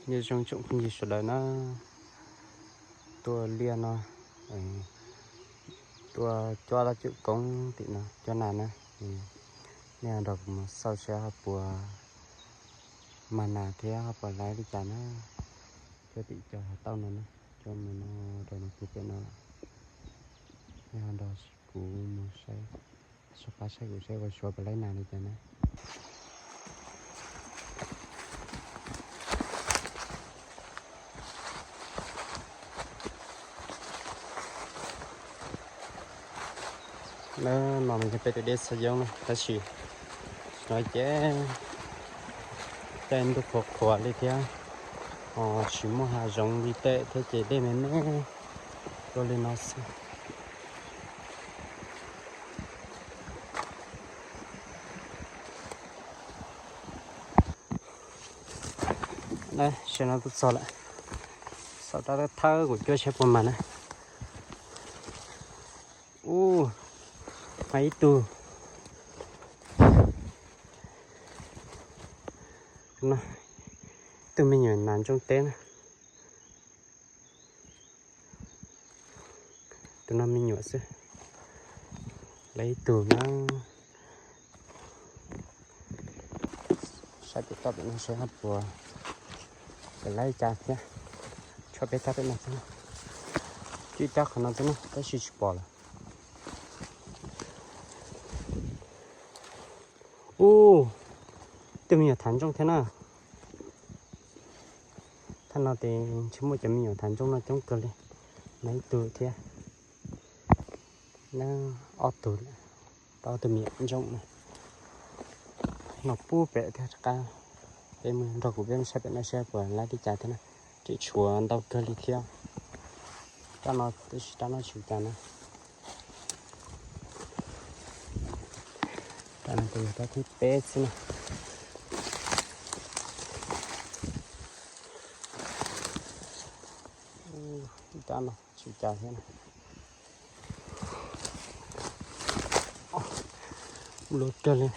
Nyob zoo tsoom phooj ywg sawv daws na, tuaj liaj no, tuaj cuab tab cwm koob tim no cuab nas na. Nej nrog kuv mus xauj saib ho puas mag nas thiab ho puas laib li cas na. Cuab tim cov hav tauj no na, cuab mus no rau no pem no lawm. Nej ho nrog kuv mus saib, soj qab saib kuv saib ua suav puas laib nas li cas na. Lawm no mas yog peb tus dej Xov Yooj na, tab sis no ces caij ntuj qhuav qhuav li thiab, ho tsis muaj hav zoov li tej thiab ces dej me me tuaj li no xwb. Sawv no tuaj txog lawm, xauj rab thawb kuv cuab saib puas mag na. Ub, mag ib tug. Tus me nyuam nas ntsooj teb na. Tus no me nyuam xwb. Laib ib tug na. Saib pem toj pem no saib ho puas, puas laib cas thiab. Tshuav peb tog pem no xwb, tshuav ib tog qhov no xwb na tab sis tsis pom lawm. Ub, tus me nyuam thav ntsooj thiab na. Thaj no ces ntshe muaj cov me nyuam thav ntsooj no coob kawg li. Mag ib tug thiab. Nab ob tug, tau ob tug me nyuam ntsooj na. No pub pem thiab rov qab, peb mus nrog kuv peb mus saib pem no saib puas laib li cas thiab na. Tseem tshuav ntau kawg li thiab. Rab no tab sis rab no tsis ua cas na. Rab no ces yog rab thib peb xwb na. Rab no tsis ua cas thiab na. Luaj kawg li.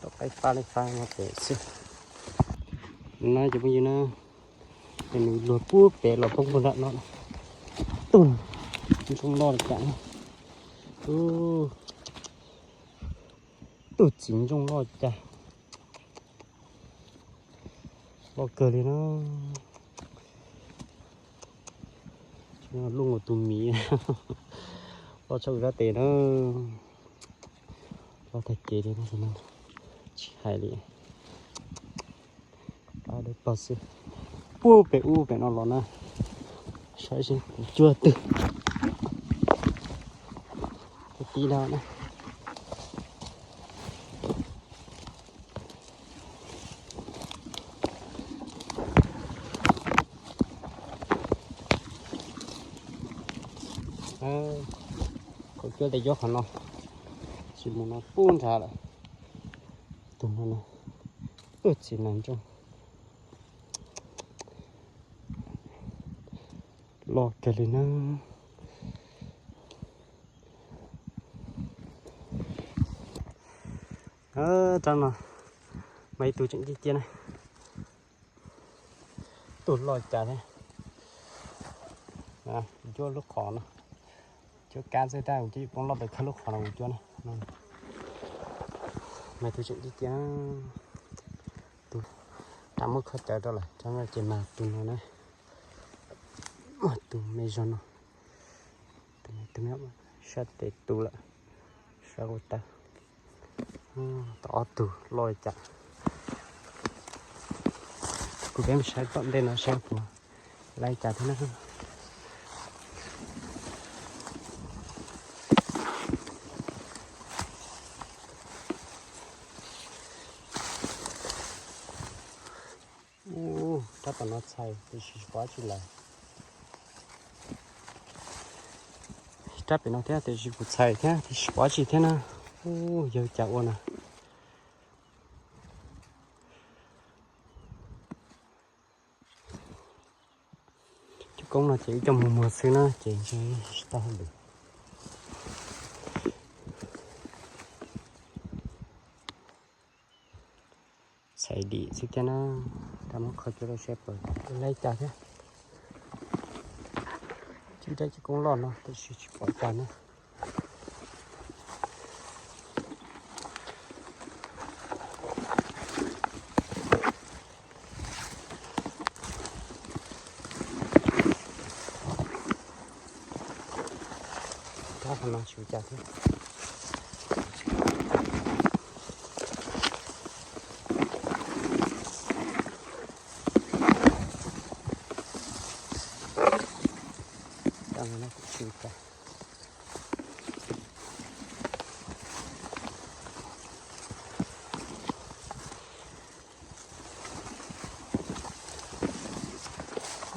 Tau qaib fab li fab no pem xwb. No cov phooj ywg na, es nws luag pub pem los poob puag nram no. Tug ntsooj loj li cas. Tug txiv ntsooj loj cas. Loj kawg li na. Luaj nkaus tus miv. Loj tshaj kuv sab tes na. Loj tag kev li no, tsis hais li. Pab dawb paug xwb. Puag pem ub pem no los na. Saib seb kuv cuab twg. Tib no na. Kuv cuab tes cuab qhov no, tsis mus no pub nrad lawm. Tus no na, tug txiv nas ntsooj loj kawg li na. Rab no mas ib tug tseem ciaj ciaj na. Tug loj cas thiab. Kuv cuab lub qhov no, cuab kab xwb tab kuv cia li poob loj pes khawg lub qhov no kuv cuab na. Mas tus tseem ciaj ciaj, tus rab muab kho cawv rau lawm, rab no ces mas tus no na, mas tus me zog no, tus me sab tes tu lawm, sab ua tawg. Tau ob tug loj li cas. Kuv peb mus saib tom ntej no saib puas laib cas thiab na. Ub, rab tom no txhais tiam sis tsis pom dab tsi lawm. Rab pem no thiab tiam sis kuv txhais thiab tiam sis tsis pom dab tsi thiab na. Ub, yog cas ua na. Cov koob no ces ib co muag muag xwb na ces ntshe tsis tau hauj lwm. Txhais dim xwb thiab na. Tab muab kho cuab rau seb puas laib cas thiab. Tsis nrab cov koob loj no tiam sis tsis pom cas na. Tab qhov no tsis ua cas thiab. Tab no kuj tsis ua cas.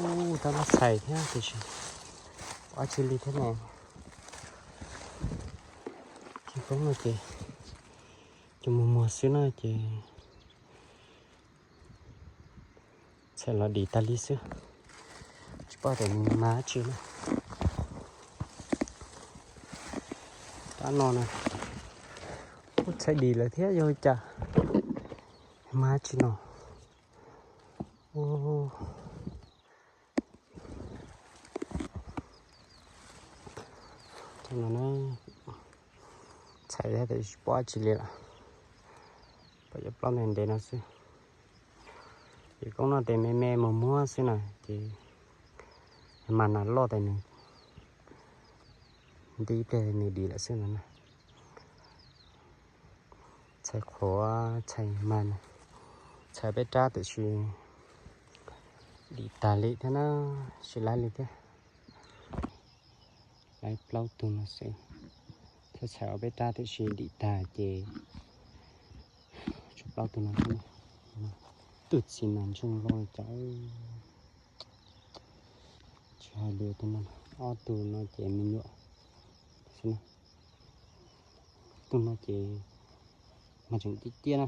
Ub, tab no txhais thiab tiam sis ua tsis li thiab ne. Cov koob no ces cov muag muag xwb no ces txhais los dim tas li xwb, tsis paub tias nws mas tsi na. Tab no na, kuj txhais dim lawm thiab yog cas, mas tsi no. Txhais thiab tiam sis tsis paub tsi li lawm, pom cov plaub ntev ntev no xwb. Ces koob no tes me me muag muag xwb na ces mas nas loj tas nws nti ib pliag nws dim lawm xwb no na. Txhais qhuav txhais mas, txhais peb rab tiam sis dim tas li thiab na, tsis laib li thiab. Laib plaub tug no xwb, txhais txhais ob peb rab tiam sis dim tag ces tshuav plaub tug no xwb. Tus txiv mas ntseej loj li cas, tsis hais li tus no, ob tug no ces me nyuam xwb na. Tus no ces mas tseem ciaj ciaj na,